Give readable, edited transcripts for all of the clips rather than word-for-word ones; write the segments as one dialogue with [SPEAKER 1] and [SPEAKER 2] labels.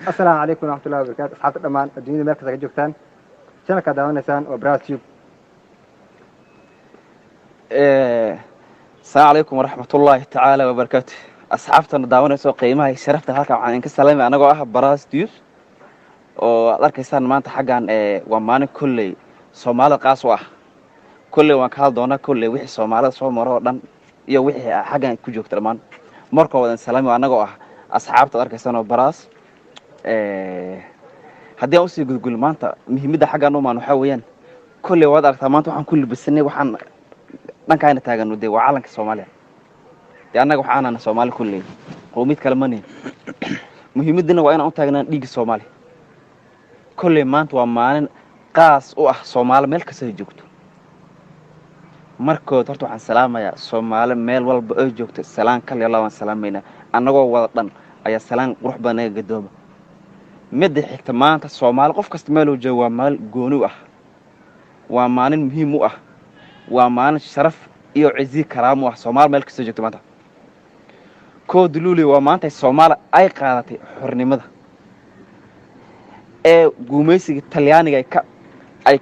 [SPEAKER 1] Asalaamu calaykum waraxmatullahi wabarakatu. Asxaabta dhammaan adduunyada meel kasta ka joogtaan, channelkaad daawanaysaan waa Bras Tube.
[SPEAKER 2] Asalaamu calaykum waraxmatullaahi tacaala wabarakaatu. Asxaabtana daawanayso, qiimaha iyo sharafta, halkan waxaan idinka salaamay anagoo ah Bras Tube oo aad arkaysaan maanta xaggan. Waa maalin kolley Soomaalida qaas u ah. Kolley waan ka hadli doonaa kolley wixii Soomaalida soo maro oo dhan iyo wixii xaggan ku joogta dhammaan. Marka wadan salaamay anagoo ah asxaabta aad arkaysaan oo Bras. Haddii aan usii gudgulno maanta muhiimadda xaggan umaan waxaa weeyaan, kolley waad aragtaa maanta waxaan ku libisanay, waxaan dhankaayna taagano dee waa calanka Soomaaliya. Dee annaga waxaanana Soomaali, kolley qowmiyad kale ma nihin. Muhiimaddina waa inaan u taagnaan dhiigga Soomaaliya. Kolley maanta waa maalin qaas u ah Soomaali meel kasta ay joogto. Markood horta waxaan salaamayaa Soomaali meel walba ay joogto. Salaan kal iyo waan salaamaynaa annagoo wada dhan ayaa salaan qurux badan naga gadooma. Midda xigta, maanta Soomaali qof kasta meeluu joogo waa maalin gooni u ah, waa maalin muhiim u ah, waa maalin sharaf iyo cizi karaamo u ah Soomaali meel kastoo joogto. Maanta 1 Luulyo waa maanta Soomaali ay qaadatay xornimada ee guumaysiga Talyaaniga ay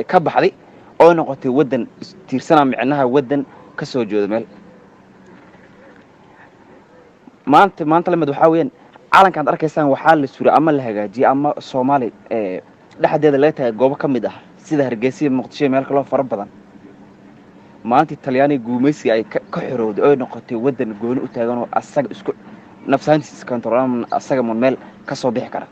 [SPEAKER 2] ka baxday oo noqotay waddan istiirsana, micnaha waddan ka soo jeedo meel. Maanta lamid waxaa weeyaan calankaad arkaysaan waxaa la suray ama la hagaajiyey ama Soomaali dhexdeeda laga tagay goobo ka mid ah sida Hargeysa iyo Muqdisho iyo meel kaloo fara badan, maalintii Talyaaniga guumaysiga ay ka xorowday oy noqotay waddan gooni u taagan oo asaga isku nafsaantiisa control, asaga mun meel ka soo bixi kara.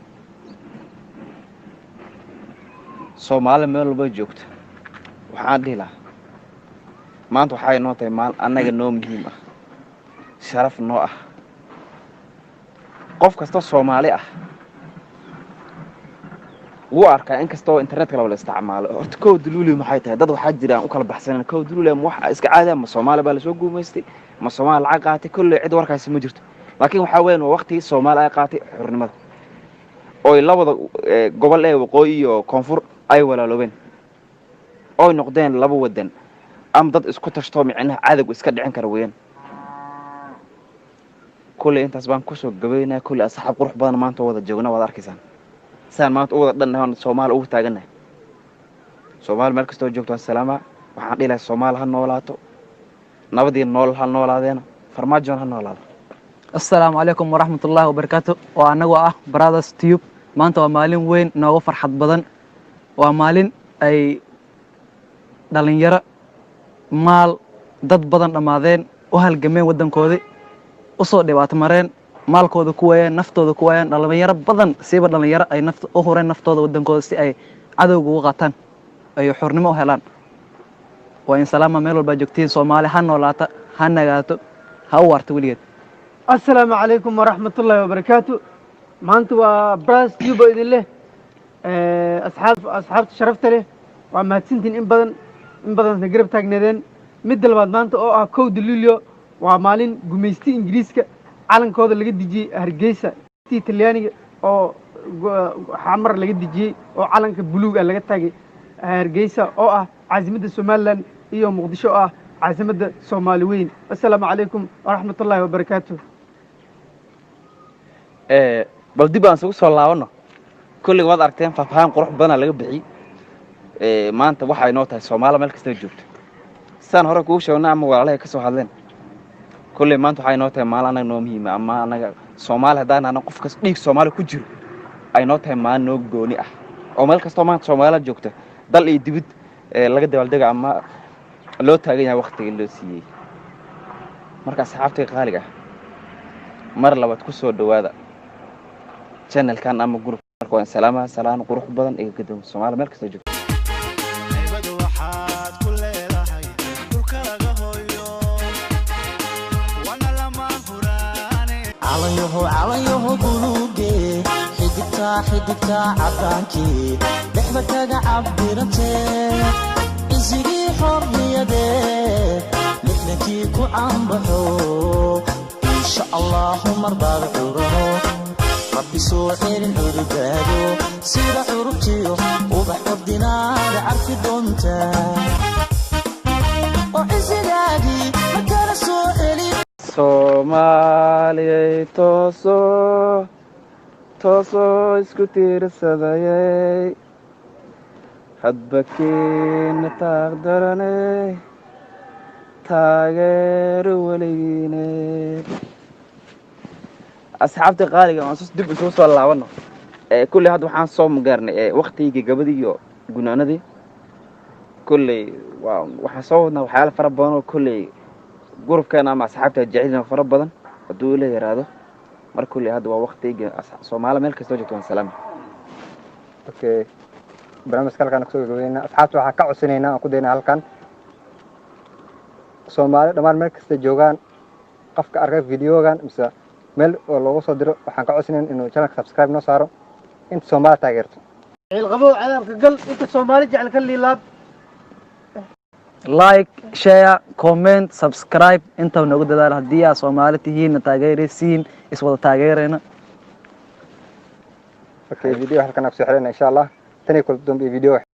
[SPEAKER 2] Soomaali meel walba joogto waxaan dhihi lahaa maanta waxay noo tahay maalin annaga noo muhiim ah, sharaf noo ah. Qof kastoo Soomaali ah wuu arkaa, inkastoo internetka la wada isticmaalo. Horta 1 Luulyo maxay tahay? Dad waxaa jira aan u kala baxsanan 1 Luulyo ma wax iska caadi, ma Soomaali baa lasoo guumaystay, ma Soomaali lacag qaatay? Kolley cid warkaasi ma jirto, laakiin waxaa weeyaan waa waqtigii Soomaali ay qaatay xornimada oy labada gobol ee waqooyi iyo koonfur ay walaaloobeen oy noqdeen laba wadan ama dad isku tashtoo micnaha cadowga iska dhicin kara weeyaan. Kolley intaas baan kusoo gabaynaya. Kolley asxaab qurux badan maanta wada joogna, waad arkaysaan sidaan maanta u wada dhannahay oon Soomaali ugu taagannahay. Soomaali meel kastoo joogto waan salaama. Waxaan dhihi lahay Soomaali ha noolaato, nabadii nool ha noolaadeena, Farmaajoon ha noolaado.
[SPEAKER 3] Asalaamu calaykum waraxmat ullaahi wabarakaatu. Waa anagoo ah Brothers Tube. Maanta waa maalin weyn nooga farxad badan, waa maalin ay dhalinyaro, maal, dad badan dhammaadeen, u halgameen waddankoodii, usoo dhibaato mareen, maalkooda ku waayeen, naftooda ku waayeen. Dhalinyaro badan, siiba dhalinyaro ay naft u hureen naftooda waddankooda si ay cadowga uga qaataan, ay xornimo u helaan. Waa in salaama meel walbaa joogtiin. Soomaali ha noolaata, ha nagaato, ha u waarta weligeed.
[SPEAKER 4] Asalaamu calaykum waraxmatullaahi wabarakaatu. Maanta waa Bras Tube oo idin leh. Asxaabta sharafta leh, waa mahadsantiin in badan, in badanna garab taagneedeen. Midda labaad, maanta oo ah 1 Luulyo waa maalin gumaysti Ingiriiska calankooda laga dejiyey Hargeysa, tii Talyaaniga oo Xamar laga dejiyey oo calanka buluug ah laga taagay Hargeysa oo ah caasimadda Somaliland iyo Muqdisho oo ah caasimadda Soomaali weyn. Assalaamu calaykum waraxmatullaahi wabarakaatu.
[SPEAKER 2] Bal dib aan isugu soo laabano. Kolley waad aragteen, faahfaahin qurux badanaa laga bixiyey. Maanta waxay noo tahay Soomaali meel kastaba joogto, sidaan hore kugu sheegnay ama walaalahay ka soo hadleen, kolley maanta waxay noo tahay maalin annaga noo muhiima ama annaga Soomaali haddaan ana qof kas dhiig Soomaali ku jiro ay noo tahay maalin noo gooni ah oo meel kastoo maanta Soomaalida joogta, dal iyo dibid, laga dabaaldega ama loo taagan yahay waktigii loo siiyey. Marka asxaabtay qaaliga ah, mar labaad ku soo dhowaada channelkan ama group. Marka waan salaamaha, salaan qurux badan iga gadoom Soomaali meel kastoo joogto.
[SPEAKER 5] Haybad waxaad ku leedahay dhulka laga hooyo, waana lama huraane.
[SPEAKER 6] Calanyaho, calanyaho buluuge, xidigta, xidigta caddaankii dhexda kaga cabirantee, isigii xorriyadee 60-kii ku caanbaxo. Insha Allahu marbaad curano, Rabbi soo celin cududaado, sida curubtiyo ubax ordinaada carfi doontaa oo cisigaagii markala soo celi.
[SPEAKER 2] Soomaaliyay, tooso. Toosoo isku tiirsadayay, hadba keena taaq darane, taageero weligiine. Asxaabta qaaliga, aan dib isugu soo laabano. Kulley hadda waxaan soo gaarnay waktigii gabadii iyo gunaanadii. Kolley waa waxaan soo wadnaa waxyaala fara badan oo kolley gurubkeena ama asxaabta jecelina fara badan, hadduu ila yaraado. Mar kolley hadda waa waktigii. Soomaali meel kastoo joogto waan salaama.
[SPEAKER 1] Okay, barnaamijka halkaan kusoo gabagabeynaa. Asxaabta waxaan ka codsanaynaa, aan ku daynaa halkan, Soomaali dhammaan meel kasta joogaan, qofka arka videogan mise meel oo loogu soo diro, waxaan ka codsanayn inuu channelka subscribe noo saaro, inta Soomaali taageerto.
[SPEAKER 4] Ciilqabow cadaabka gal, inta Soomaali jecel ka liilaab.
[SPEAKER 3] Like, share, comment, subscribe, intaba noogu dadaal. Haddii aad Soomaali tihiin, na taageeraysiin, iswada taageerayna.
[SPEAKER 1] Okay, video halkan aan kusoo xirayna, insha Allah. Tan iyo kula dambe video.